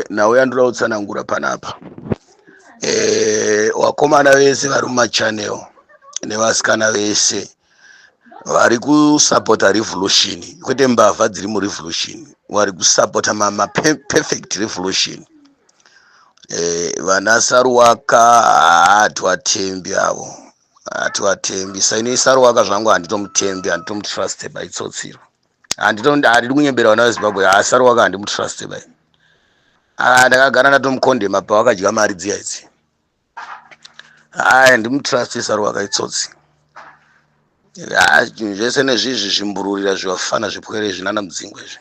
Nhau yandoda kutsanangura panapa, vakomana vese vari mumachannel nevasikana vese vari kusapota revolution, kwete mbavha dziri murevolution, vari kusapota maperfect revolution. Vana Saruwaka haativatembi avo, hativatembi. Saini Saruwaka zvangu handitomutembi, handitomutrust by tsotsiro. Handidi kunyembera vana veZimbabwe. HaSaruwaka handimutrust bai. Ndakagara ndatomukondema pawakadya mari dziya idzi. Aya ndimutrust Saruwaka, itsotsi. Zvese nezvizvi zvimbururira zvivafana zvipwere zvinana mudzingwa izvi,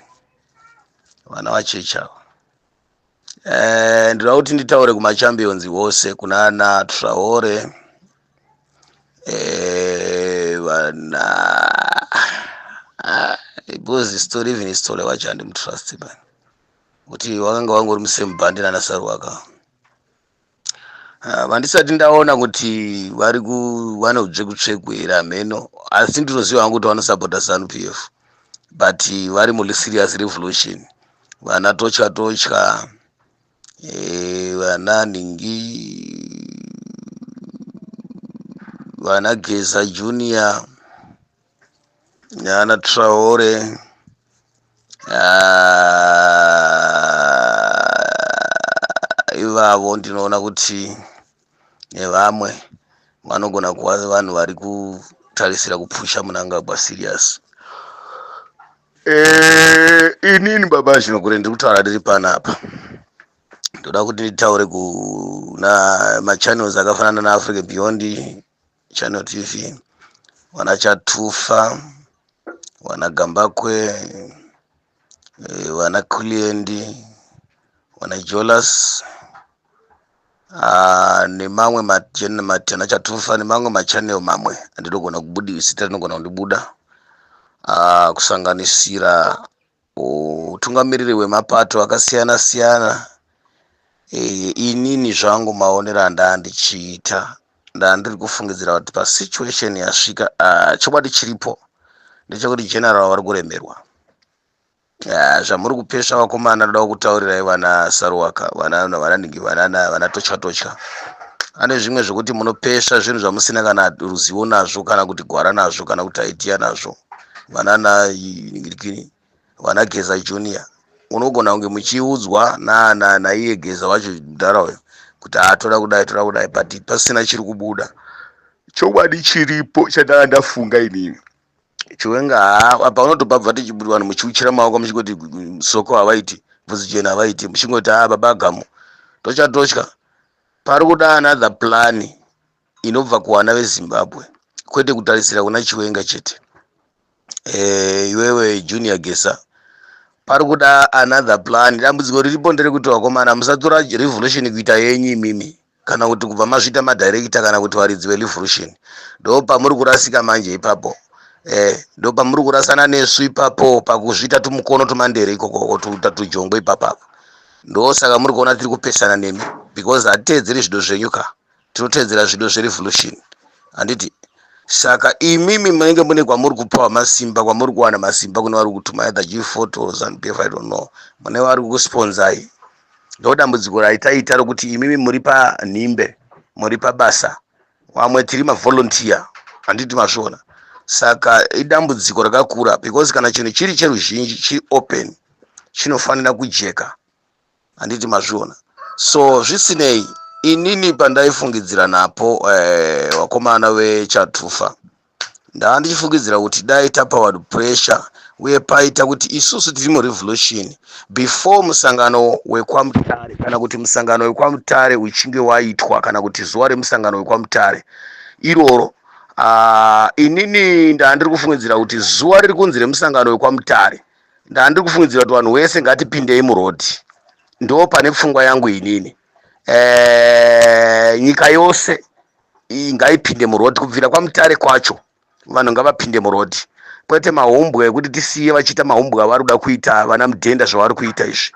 vana vachechi ava. Ndinoda kuti nditaure kumachampions vose, kuna ana Traore, vana, because story, even story wacho handimutrust bani, kuti wakanga wangori musame band nana Saruwaka. Vandisati ndaona kuti vari vane utsvekutsveku here, hameno, asi ndinoziva hangu kuti vanosapota ZANU PF, but vari muserious revolution. Vana Totya Totya, vana Ningi, vana Geza Junior nana Traore, ivavo ndinoona kuti nevamwe vanogona kuva vanhu vari kutarisira kupusha Munangagwa serious. Inini baba Zvinokure ndiri kutaura ndiri panapa. Ndoda kuti nditaure kuna machannels akafanana naAfrica Beyond Channel TV, vana Chatufa, vana Gambakwe, vana Kuliendi, vana Jolas, nemamwe matena Chatufa nemamwe machannel mamwe andinogona kubudisa, rinogona kundibuda, kusanganisira utungamiriri hwemapato akasiyana siyana. Inini zvangu maonero andaa ndichiita, ndandiri kufungidzira kuti pasituation yasvika, chokwadi chiripo ndechekuti general vari kuremerwa. Zvamuri kupesha vakomana, ndoda kutaurirai vana Saruwaka, vana Ningi, vana Totya Totya, ane zvimwe zvekuti munopesha zvinhu zvamusina kana ruzivo nazvo, kana kuti gwara nazvo, kana kuti idea nazvo. Vanana Ningirikini, vana Geza Junior, unogona kunge muchiudzwa naiye Geza wacho mudhara uyo kuti toda kudai, toda kudai, but pasina chiri kubuda. Chokwadi chiripo chandanga ndafunga inini, Chiwenga apa unotobva tichibuda, vanhu muchiuchira maoko, muchingoti soko havaiti, bvudzi jena havaiti, muchingoti ha baba gamu. Totya Totya, pari kuda another plan inobva kuvana veZimbabwe, kwete kutarisira kuna Chiwenga chete. Iwewe Junior Gesa, pari kuda another plan. Dambudziko riripo nderekuti vakomana, musatora revolution kuita yenyu imimi, kana kuti kubva mazviita madirector kana kuti varidzi verevolution. Ndo pamuri kurasika manje ipapo. Ndo pamuri kurasana nesu ipapo, pakuzviita tumukono tumandere ikoko, tuita tujongwe ipapapo. Ndo saka muri kuona tiri kupesana nemi, because hatiteedzeri zvido zvenyu ka, tinoteedzera zvido zverevolution, handiti? Saka imimi munenge mune kwamuri kupawa masimba, kwamuri kuwana masimba, kune vari kutuma, either G4 or ZANU PF, I don't know, mune vari kukusponzai. Ndo dambudziko raitaita rokuti imimi muri panhimbe, muri pabasa, vamwe tiri mavolunteer, handiti mazviona? Saka idambudziko rakakura, because kana chinhu chiri cheruzhinji, chiri open, chinofanira kujeka, handiti mazviona? So zvisinei, inini pandaifungidzira napo, vakomana veChatufa, ndaa ndichifungidzira kuti dai tapawa pressure uye paita kuti isusu tiri murevolution before musangano wekwaMutare, kana kuti musangano wekwaMutare uchinge waitwa, kana kuti zuva remusangano wekwaMutare iroro. Inini ndaa ndiri kufungidzira kuti zuva riri kunzi remusangano wekwaMutare, ndaa ndiri kufungidzira kuti vanhu vese ngatipindei murodhi. Ndo pane pfungwa yangu inini. Nyika yose ngaipinde murodhi, kubvira kwaMutare kwacho vanhu ngavapinde murodhi, kwete mahumbwe ekuti tisiye vachiita mahumbwe avari kuda kuita, vana Mudhenda zvavari kuita izvi.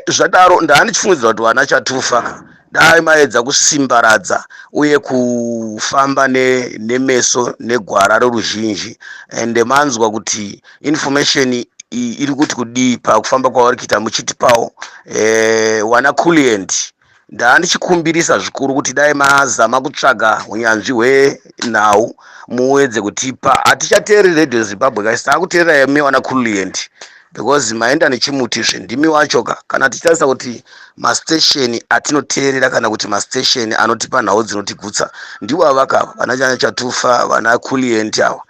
Zvadaro, ndaa ndichifungidzira kuti vana Chatufa, dai maedza kusimbaradza uye kufamba nemeso negwara roruzhinji, ende manzwa kuti information. Iri kuti kudii pakufamba kwavari kuita muchitipawo wana Kulient. Ndandichikumbirisa zvikuru kuti dai mazama kutsvaga unyanzvi hwenhau, muedze kutipa. Hatichateereri Radio Zimbabwe kasi taakuteerera imi wana Kulient, because maenda nechimuti zvendimi wacho ka. Kana tichitarisa kuti mastation atinoteerera kana kuti mastation anotipa nhau dzinotigutsa ndiwo avakava vana Chanya Chatufa, vana Kulient ava,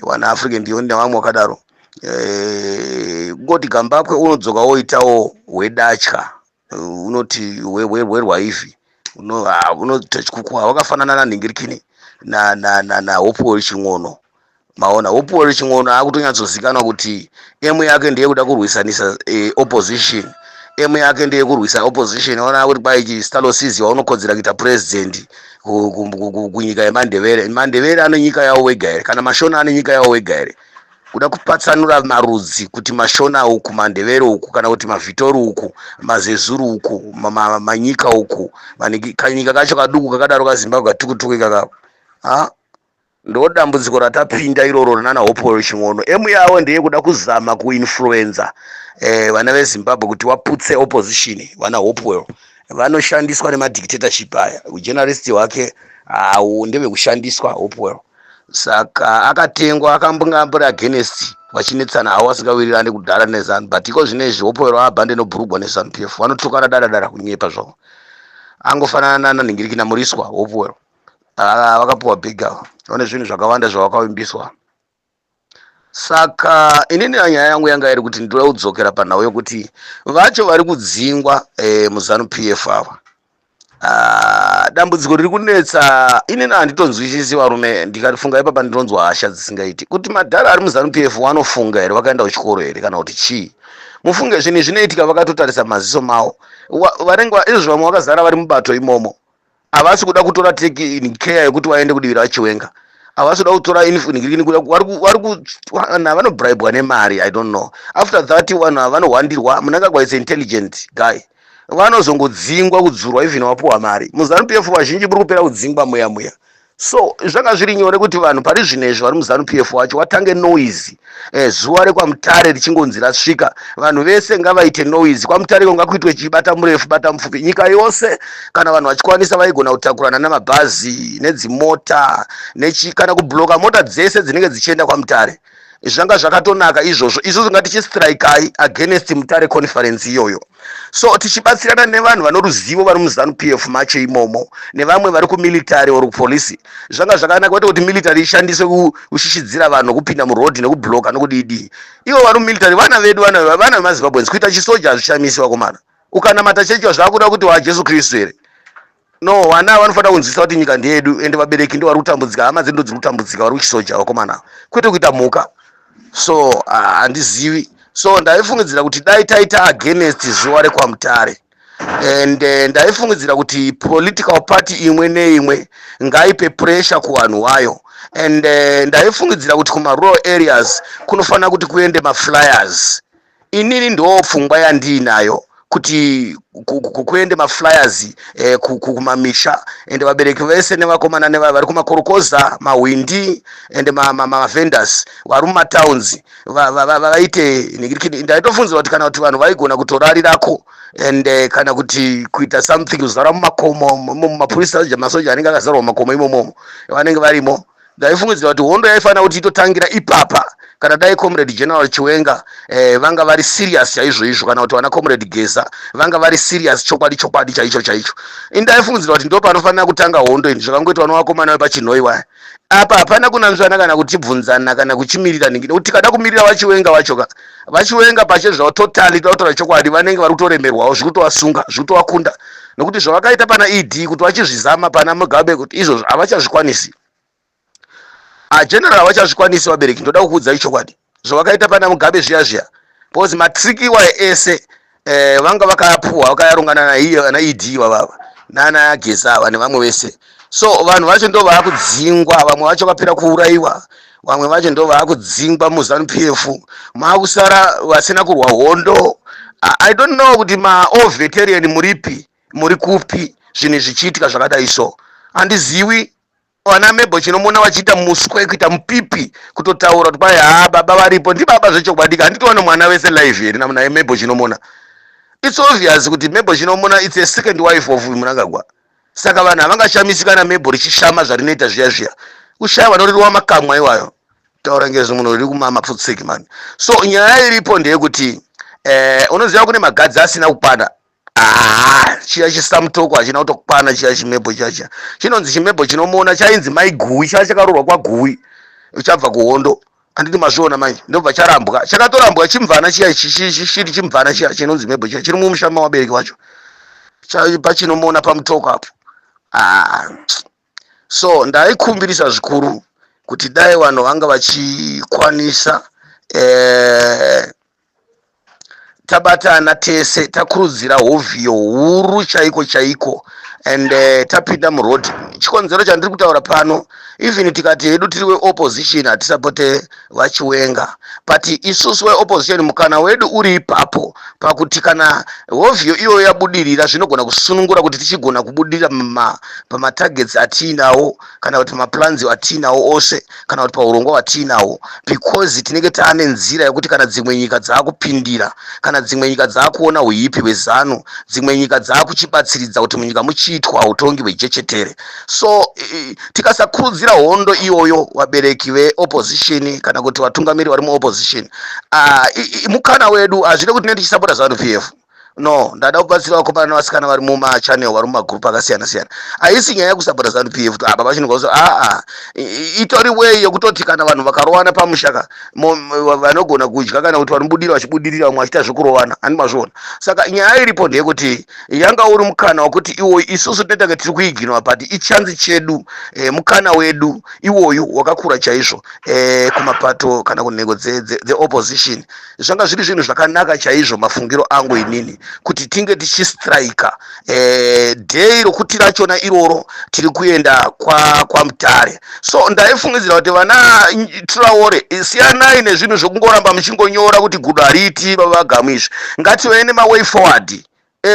vana African Beyond nevamwe vakadaro. Kungoti Gambakwe unodzoka woitawo hwedatya, unoti hwerwaivhi, unoita chikukuwa wakafanana nanhingirikini naHopewell Chin'ono. Maona, Hopewell Chin'ono akutonyatsozikanwa kuti aim yake ndeyekuda kurwisanisa opposition. Aim yake ndeyekurwisa opposition. Ona kuti kwai Sitalo Siziba unokodzera kuita president kunyika yeMandevere. Mandevere ane nyika yawo wega here? Kana Mashona ane nyika yawo wega here? Kuda kupatsanura marudzi kuti Mashona uku, Mandevere uku, kana kuti Mavhitori uku, Mazezuru uku, Manyika uku, kanyika kacho kaduku kakadaro kaZimbabwe katukutuku ikakako. Ha, ndo dambudziko ratapinda iroro rinana Hopewell Chin'ono. Aim yavo ndeyekuda kuzama kuinfluenza vana veZimbabwe kuti waputse opposition. Vana Hopewell vanoshandiswa nemadictatorship aya. Ujournalist hwake hau ndevekushandiswa Hopewell. Saka akatengwa, akambonga ambori against, vachinetsana havo, vasingawirirani kudhara neZANU, but iko zvinezvi Hopewell abhande nobhurugwa neZANU PF. Vanotukana dada dada, kunyepa zvavo. Angofanana nanhingiriki naMuriswa. Hopewell vakapiwa big ava, vane zvinhu zvakawanda zvavakavimbiswa. Saka inini nyaya yangu yanga iri kuti ndoda kudzokera panhau yokuti vacho vari kudzingwa muZANU PF ava. Dambudziko riri kunetsa inini handitonzwisisi, varume. Ndikafunga ipapa ndinonzwa hasha dzisingaiti kuti madhara ari muZANU PF vanofunga here? Vakaenda kuchikoro here kana kuti chii? Mufunge zvinhu zvinoitika vakatotarisa maziso mavo. Vanenge izvo vamwe vakazara vari mubato imomo, havasi kuda kutora take care yekuti vaende kudivi raChiwenga. Havasi kuda kutora vanhu vanobribwa nemari, I don't know. After that vanhu vanohwandirwa. Mnangagwa is intelligent guy. Vanozongodzingwa, kudzurwa even wapiwa mari. MuZANU PF vazhinji muri kupera kudzingwa muya muya. So zvanga zviri nyore kuti vanhu pari zvino izvi vari muZANU PF wacho watange noise. Zuva rekwaMutare richingonzi rasvika, vanhu vese ngavaite noise kwaMutareko. Ngakuitwe chibata murefu bata mupfupi nyika yose. Kana vanhu vachikwanisa, vaigona kutakurana namabhazi nedzimota nechi kana kubloka mota dzese dzinenge dzichienda kwaMutare. Zvanga zvakatonaka izvozvo. Isusu ngatichistrikai against Mutare conference iyoyo. So tichibatsirana nevanhu vano ruzivo vari muZANU PF macho imomo nevamwe vari kumilitary or kupolisi, zvanga zvakanaka. Kwete kuti military ishandiswe kushishidzira vanhu kupinda murodhi nekubloka nokudidi. Ivo vari mumilitary vana vedu, vana vemaZimbabweans. Kuita chisoja hazvishamisi, vakomana. Ukanamata chechiwa zvakuda kuti waJesu Kristu here? No, vana vanofanira kunzwisisa kuti nyika ndeyedu, ende vabereki ndo vari kutambudzika, hama dzedu ndo dziri kutambudzika vari kuchisoja, vakomana, kwete kuita mhuka. So handizivi. So ndaifungidzira kuti dai taita against zuva rekwaMutare, and ndaifungidzira kuti political party imwe neimwe ngaipe pressure kuvanhu vayo, and ndaifungidzira kuti kumarural areas kunofanira kuti kuende maflyers. Inini ndo pfungwa yandiinayo kuti kuende maflyers kumamisha, ende vabereki vese nevakomana vari kumakorokoza, mahwindi ende mavendors vari mumatowns vaite. Ndaitofunzira kuti kana kuti vanhu vaigona kutorarirako and kana kuti kuita something, kuzara mumakomo. Mapurisa, masoja anenge akazarwa mumakomo imomomo, vanenge varimo. Ndaifungidzira kuti hondo yaifanira kuti itotangira ipapa kana dai Comrade General Chiwenga vanga vari serious chaizvo izvo, kana kuti vana Comrade Geza vanga vari serious chokwadi chokwadi chaicho chaicho. Indaifungidzira kuti ndo panofanira kutanga hondo ini, zvakangoitwa nevakomana vepachinhoiwa apa. Hapana kunanzvana kana kutibvunzana kana kuchimirira ningi, nekuti tikada kumirira vaChiwenga vacho ka, vaChiwenga pachezvavo totally, toda kutaura chokwadi, vanenge vari kutoremerwawo, zviri kutovasunga, zviri kutovakunda, nekuti zvavakaita pana ED kuti vachizvizama pana Mugabe kuti izvozvo havachazvikwanisi. Ageneral havachazvikwanisi, vabereki. Ndoda kukuudzai chokwadi, zvavakaita pana Mugabe zviya zviya, because matricks iwayo ese vanga vakapuhwa, vakayarungana naED vavava nana Geza ava nevamwe vese. So vanhu vacho ndo vaakudzingwa, vamwe vacho vapera kuurayiwa, vamwe vacho ndo vaakudzingwa muZANU PF, maakusara vasina kurwa hondo. I don't know kuti mawar veteran muripi, muri kupi zvinhu zvichiitika zvakadai. So handiziwi. Vana Mebo Chinomona vachiita muswe, kuita mupipi, kutotaura kuti kwai haa, baba varipo, ndibaba zvechokwadi. Handiti wane mwana vese live here naye Mebo Chinomona? It's obvious kuti Mebo Chinomona, it's a second wife of Mnangagwa. Saka vanhu havangashamisika kana Mebo richishama zvarinoita zviya zviya. Kushaya vanoririwa makamwa iwayo, taura ngezvo munhu uri kumama pfutsiki mani. So nyaya iripo ndeyekuti unoziva kune magadzi asina kukwana. Ah, chiya chisamutoko hachina kutokwana chiya chimebo chacha chinonzi chimebo Chinomona. Chainzi Mai Guwi, chaya chakarorwa kwaGuwi chabva kuhondo, handiti mazviona manje? Ndobva charambwa, chakatorambwa chimvana chiya chiri chimvana chiya chinonzi Mebo chiya chiri mumusha mawabereki wacho paChinomona paMutoko apo. Ah, so ndaikumbirisa zvikuru kuti dai vanhu vanga vachikwanisa tabatana tese, takurudzira hovhiyo huru chaiko chaiko and tapinda muroad. Chikonzero chandiri kutaura pano, even tikati hedu tiri weopposition, hatisapote vaChiwenga, but isusu weopposition mukana wedu uri ipapo pakuti kana hovhiyo iyoyo yabudirira, zvinogona kusunungura kuti tichigona kubudirira pamatargets atiinawo, kana kuti maplans atiinawo ose, kana kuti paurongwa hwatiinawo, because tinenge taane nzira yekuti kana dzimwe nyika dzaakupindira, kana dzimwe nyika dzaakuona uipi hweZANU, dzimwe nyika dzaakuchibatsiridza kuti munyika muchiitwa utongi hwejechetere. So tikasakurudzira hondo iyoyo, vabereki veopposition kana kuti vatungamiri vari muopposition, mukana wedu. Hazvide kuti tinenge tichisapota ZANU PF, no. Ndada kubatsira vakomana nevasikana vari mumachannel, vari mumagrupu akasiyana siyana. Haisi nyaya yekusapota ZANU PF kuti apa vachinogausa. Aa, itori way yekutoti kana vanhu vakarovana pamushaka, vanogona kudya, kana kuti vanobudira vachibudirira, vamwe vachiita zvekurovana, handi mazviona? Saka nyaya iripo ndeyekuti yanga uri mukana wekuti iwo isusu tinenge tiri kuignora, but ichanzi chedu, mukana wedu iwoyu wakakura chaizvo kumapato kana kunhengo dzeopposition. Zvanga zviri zvinhu zvakanaka chaizvo, mafungiro angu inini, kuti tinge tichistrika day rokuti rachona iroro tiri kuenda kwaMutare. So ndaifungidzira kuti vana Traore, siyanai nezvinhu zvekungoramba muchingonyora kuti gudo hariti vavagamu izvi. Ngative nemaway forward,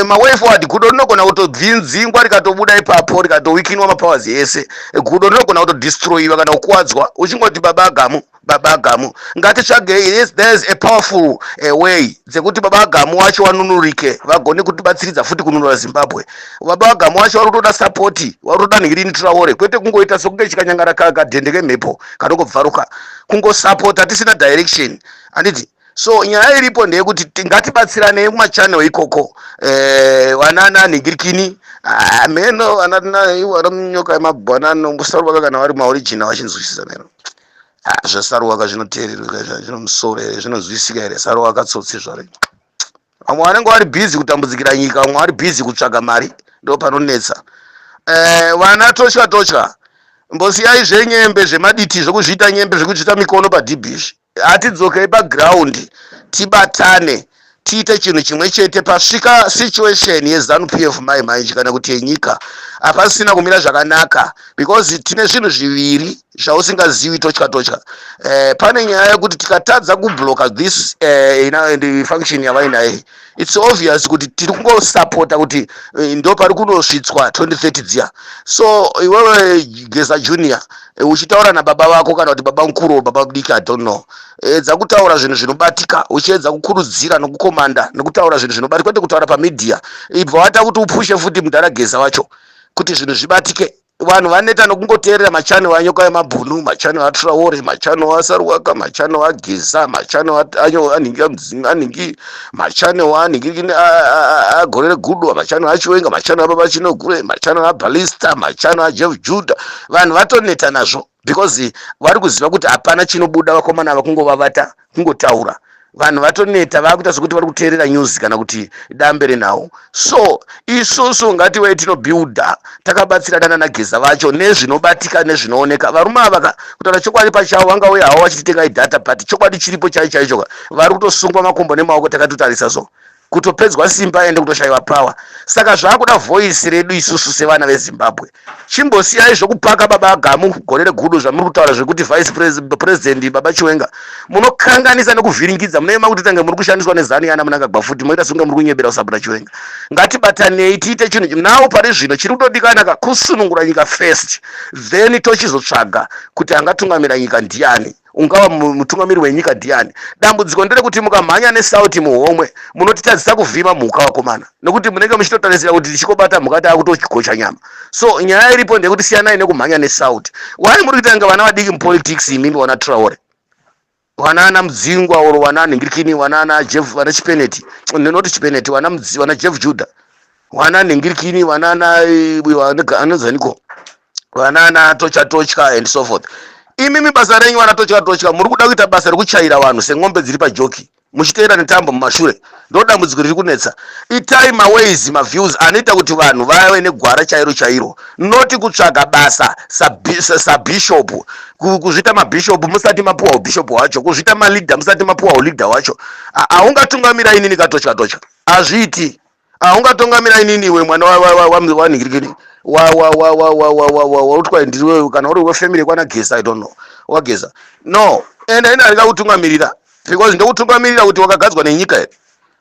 maway forward. Gudo rinogona kutobvinzingwa, rikatobuda ipapo, rikatowikinwa mapowers ese. Gudo rinogona kutodestroyiwa kana kukuwadzwa uchingoti baba agamu, baba agamu. Ngatitsvagei, yes, there's a powerful way dzekuti baba agamu wacho wanunurike, vagone kutibatsiridza futi kununura Zimbabwe. Baba agamu wacho vari kutoda support, vari kutoda nhirini Traore, kwete kungoita sekunge chikanyangara kadhende kemhepo kanongobvaruka, kungosapota tisina direction, handiti? So nyaya iripo ndeyekuti ngatibatsiranei kumachannel ikoko, vanana nhingirikini, ah, meno vana nyoka yemabhanano Saruwaka, kana vari maoriginal vachinzwisisa meno. Ah, zvaSaruwaka zvinoteererwa, zvinomusoro here? Zvinonzwisika here? Saruwaka tsotsi zvaro. Vamwe vanenge vari busy kutambudzikira nyika, vamwe vari busy kutsvaga mari, ndo panonetsa. Vana totya totya, mbosiyai zvenyembe, zvemaditi, zvekuzviita nyembe, zvekuzviita mikono padhibhishi. Hatidzokei paground, tibatane, tiite chinhu chimwe chete. Pasvika situation yeZANU PF mai manje, kana kuti yenyika, hapasina kumira zvakanaka, because tine zvinhu zviviri zvausingazivi, totya totya. Pane nyaya yekuti tikatadza kubloka this function yavainayo, it's obvious kuti tiri kungosapota kuti ndo pari kunosvitswa 2030 dziya. So iwewe Geza Junior, uchitaura nababa vako, kana kuti baba mukuru, baba mudiki, I don't know, edza kutaura zvinhu zvinobatika, uchiedza kukurudzira nokukomanda nekutaura zvinhu zvinobatika, kwete kutaura pamedia. Ibva wata kuti upushe futi mudhara Geza wacho kuti zvinhu zvibatike. Vanhu vaneta nokungoteerera machannel anyoka yemabhunu, machannel aTraore, machannel aSaruwaka, machannel aGeza, machannel anhingi, machannel anhingi agore regudo, machannel aChiwenga, machannel ababa Chinogure, machannel aBalista, machannel aJeff Judah. Vanhu vatoneta nazvo because vari kuziva kuti hapana chinobuda. Vakomana vakungovavata, kungotaura. Vanhu vatoneta, vakuita sekuti vari kuteerera news kana kuti dambe renhau. So isusu ngativei tinobuilda takabatsirana naGeza vacho nezvinobatika nezvinooneka. Varume ava, kutaura chokwadi pachavo, vangauya havo vachititengai data, but chokwadi chiripo chaicho chaicho, vari kutosungwa makumbo nemaoko takatotarisa. So Kutopedzwa simba ende kutoshayiwa power. Saka zvakuda voice redu isusu sevana veZimbabwe. Chimbosiyai zvokupaka baba Gamu gore regudo zvamuri kutaura zvekuti vice president baba Chiwenga. Munokanganisa nekuvhiringidza, munenge makuti tange muri kushandiswa neZanu yana Mnangagwa futi moita sekunge muri kunyebera kusapota Chiwenga. Ngatibatanei tiite chinhu now. Pari zvino chiri kutodikana ka kusunungura nyika first, then tochizotsvaga kuti angatungamira nyika ndiani, ungava mutungamiri wenyika ndiani. Dambudziko nderekuti mukamhanya nesauti muhomwe, munotitadzisa kuvhima mhuka, vakomana, nekuti munenge muchitotarisira kuti tichikobata mhuka taakutogocha nyama. So nyaya iripo ndeyekuti siyanai nekumhanya nesauti. Wai muri kuita kunge vana vadiki mupolitics imimi, vana Traore, vana Mudzingwa, oro vana Nhingirikini, vana Jeff, vana Chipeneti, not Chipeneti, vana Jeff Judah, vana Nhingirikini, vana anonzaniko, vana Tocha Tocha and so forth. Imimi basa renyu, vana Tocha Tocha, muri kuda kuita basa rekuchaira vanhu seng'ombe dziri pajoki, muchiteera netambo mumashure. Ndo dambudziko riri kunetsa. Itai maways, maviews anoita kuti vanhu vave negwara chairo chairo, noti kutsvaga basa sabishop, kuzviita mabishop musati mapuwa ubishop hwacho, kuzviita maleader musati mapuwa uleader hwacho. Haungatungamira inini kaTotya Totya, hazviiti. Haungatungamira inini iwe mwana wanhingirikini wautwa ndiriwe, kana uri wefamily kwana Geza, I don't know, waGeza. No, ende ini handida kutungamirira because ndokutungamirira kuti wakagadzwa nenyika here?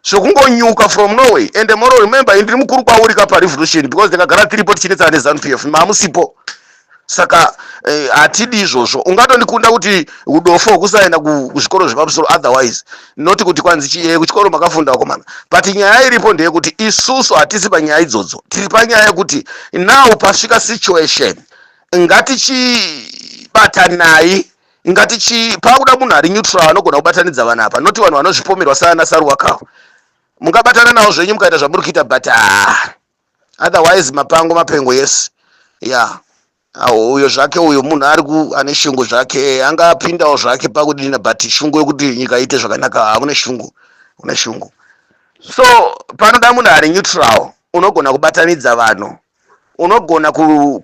Zvokungonyuka from nowhere. And moro remember, ndiri mukuru kwauri ka parevolution because ndakagara tiripo tichinetsana neZANU PF, maamusipo. Saka hatidi izvozvo. Ungatondikunda kuti udofo hwekusaenda kuzvikoro zvepamusoro, otherwise noti kuti kwanzi kuchikoro makafunda, vakomana. But nyaya iripo ndeyekuti isusu hatisi panyaya idzodzo, tiri panyaya yekuti now pasvika situation, ngatichibatanai, ngatichi pakuda munhu ari neutral anogona kubatanidza vanhu apa, noti vanhu vanozvipomerwa saana Saruwakawo. Mungabatana navo zvenyu mukaita zvamuri kuita, but ah, otherwise mapango mapengo. Yes, yeah, uyo zvake uyo munhu ari ane shungu zvake, angapindawo zvake pakudina, but shungu yekuti nyika iite zvakanaka hakune shungu, une shungu. So panoda munhu ari neutral, unogona kubatanidza vanhu, unogona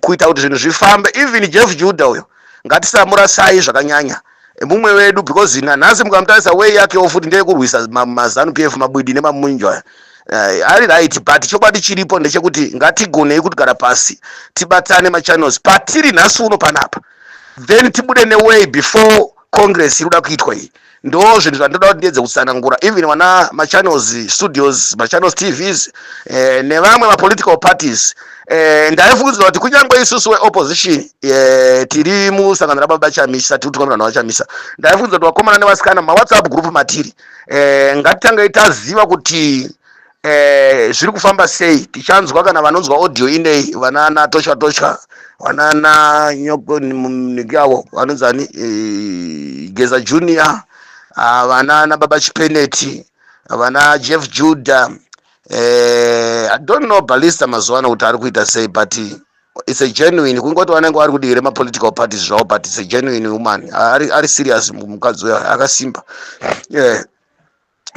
kuita kuti zvinhu zvifambe. Even Jeff Judah uyo, ngatisamurasai zvakanyanya, mumwe wedu, because nanhasi mukamutarisa way yakewo futi ndeyekurwisa maZANU PF, mabwidi nemamunjo aya. Ari right, but chokwadi chiripo ndechekuti ngatigonei kugara pasi, tibatane machannels patiri nhasi uno panapa, then tibude neway before congress iri kuda kuitwa iyi. Ndo zvinhu zvandoda kuti ndiedze kutsanangura. Even vana machannels studios, machannels TVs, nevamwe mapolitical parties, ndaifungidzira kuti kunyange isusu weopposition, tiri musangano rababa Chamisa, tiri kutungamirwa navaChamisa, ndaifungidzira kuti vakomana nevasikana mawhatsapp group matiri, ngatitangei taziva kuti zviri kufamba sei. Tichanzwa kana vanonzwa audio inei, vanana Tosha Tosha, vanana Nyoko avo vanonzani, Geza Junior, vanana baba Chipeneti, vana Jeff Judah. I don't know Balista mazuva ano kuti ari kuita sei, but it's a genuine, kungoti vanenge vari kudii remapolitical parties zvavo, but it's a genuine woman, ari serious mukadzi uyo, akasimba, yeah.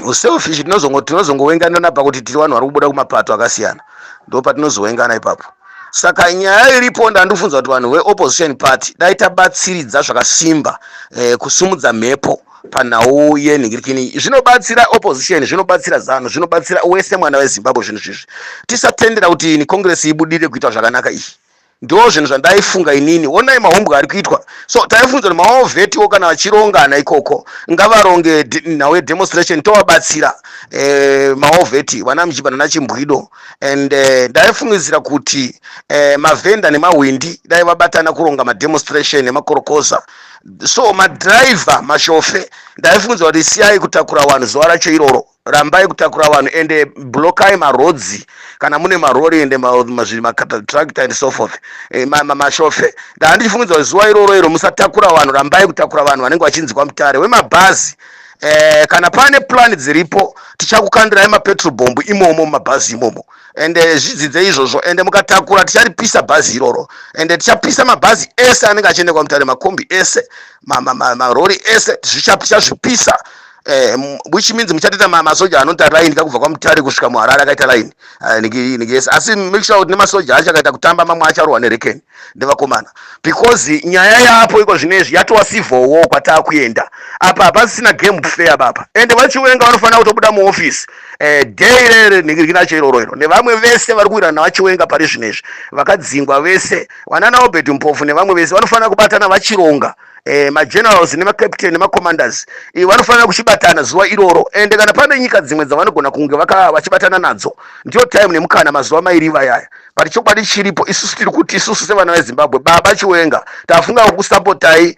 Uselfish, tinozongowengana pakuti tiri vanhu vari kubuda kumapato akasiyana, ndo patinozowengana ipapo. Saka nyaya iripo, ndandifunza kuti vanhu veopposition party dai tabatsiridza zvakasimba, kusumudza mhepo panhau yenhingirikini. Zvinobatsira opposition, zvinobatsira ZANU, zvinobatsira wese mwana weZimbabwe. Zvinhu zvizvi tisatendera kuti ni congress ibudire kuita zvakanaka. Iyi ndo zvinhu zvandaifunga inini. Onai mahombwe ari kuitwa. So taifunza kuti mawar vetiwo kana vachirongana ikoko, ngavaronge nhau yedemonstration, tovabatsira, mawar vet, vana Muchibana naChimbwido. And ndaifungidzira kuti mavhenda nemahwindi dai vabatana kuronga mademonstration nemakorokoza. So madhiraivha, mashofe, ndaifungidzira kuti siyai kutakura vanhu zuva racho iroro, rambai kutakura vanhu, ende blokai maroads kana mune marori ende matractor and so forth. Mashofe, ndaa ndichifungidzira kuti zuva iroro iro musatakura vanhu, rambai kutakura vanhu vanenge vachinzwa Mutare. Wemabhazi, kana pane plan dziripo, tichakukandirai mapetrol bomb imomo mumabhazi imomo, ende zvidzidze izvozvo. Ende mukatakura, ticharipisa bhazi iroro, ende tichapisa mabhazi ese anenge achienda kwaMutare, makombi ese, marori ese, tichazvipisa. Which means muchatoita masoja anota line kakubva kwaMutare kusvika muHarare akaita line yes. Asi make sure kuti nemasoja acho akaita kutamba, mamwe acharohwa nerekeni nevakomana, because nyaya yapo iko zvinezvi yatova civil war kwataakuenda. Apa hapasisina game fair bapa, ende vaChiwenga vanofanira kutobuda muofisi day rere nhingirikinacho iroro iro, nevamwe vese vari kuwirana navaChiwenga pari zvinezvi vakadzingwa vese, vanana Obert Mpofu nevamwe vese vanofanira kubatana vachironga magenerals nemacaptain nemacommanders vanofanira kuchibatana zuva iroro. Ende kana pane nyika dzimwe dzavanogona kunge vachibatana nadzo, ndiyo time nemukana, mazuva mairi vayaya. But chokwadi chiripo, isusu tiri kuti isusu sevana veZimbabwe, baba Chiwenga, tafunga kukusapotai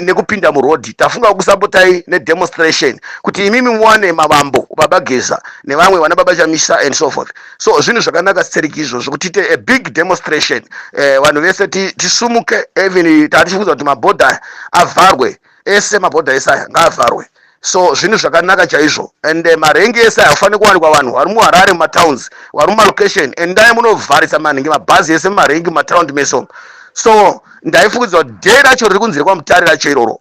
nekupinda murodhi, tafunga kukusapotai nedemonstration kuti imimi muwane mavambo, baba Geza nevamwe vana baba Chamisa and so forth. So zvinhu zvakanaka siteriki izvozvo kuti tiite a big demonstration, vanhu vese tisumuke. Even tatichifunza kuti mabhodha avharwe ese, mabhodha ese aya ngaavharwe. So zvinhu zvakanaka chaizvo. And marengi ese aya afaniri kuwanikwa. Vanhu vari muHarare, mumatowns, vari mumalocation, endai munovharisa manhingi, mabhazi ese mumarengi, mumataundi mese umu. So ndaifungidza kuti day racho riri kunzi rekwaMutare racho iroro,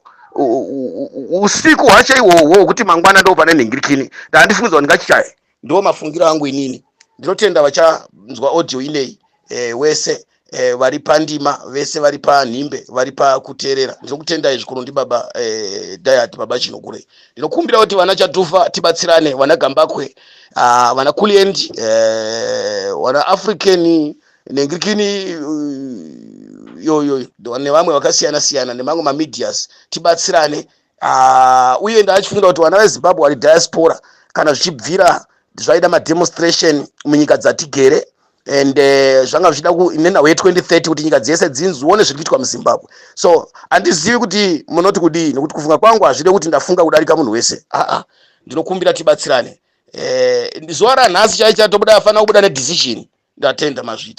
usiku hwacho ihwohwo hwekuti mangwana ndo pane nhingirikini, ndandifungidzwa kuti ngachichaye. Ndo mafungiro angu inini. Ndinotenda vachanzwa audio inei, wese vari pandima, vese vari panhimbe, vari pakuteerera, ndinokutendai zvikuru. Ndibaba Diet, baba Chinokure. Ndinokumbira kuti vana Chatufa tibatsirane, vana Gambakwe, vana Kulient, vana African nengirikini yoyo nevamwe vakasiyana siyana nemamwe mamedias, tibatsirane. Uye ndachifungira kuti vana veZimbabwe vari diaspora, kana zvichibvira zvaida mademonstration munyika dzatigere, and zvanga zvichida nenhau ye2030 kuti nyika dzese dzinzwone zviri kuitwa muZimbabwe. So handizivi kuti munoti kudii, nekuti kufunga kwangu hazvide kuti ndafunga kudarika munhu wese. Aa, ndinokumbira tibatsirane. Zuva ranhasi chai chatobuda, afanira kubuda nedecision. Ndatenda, mazvita.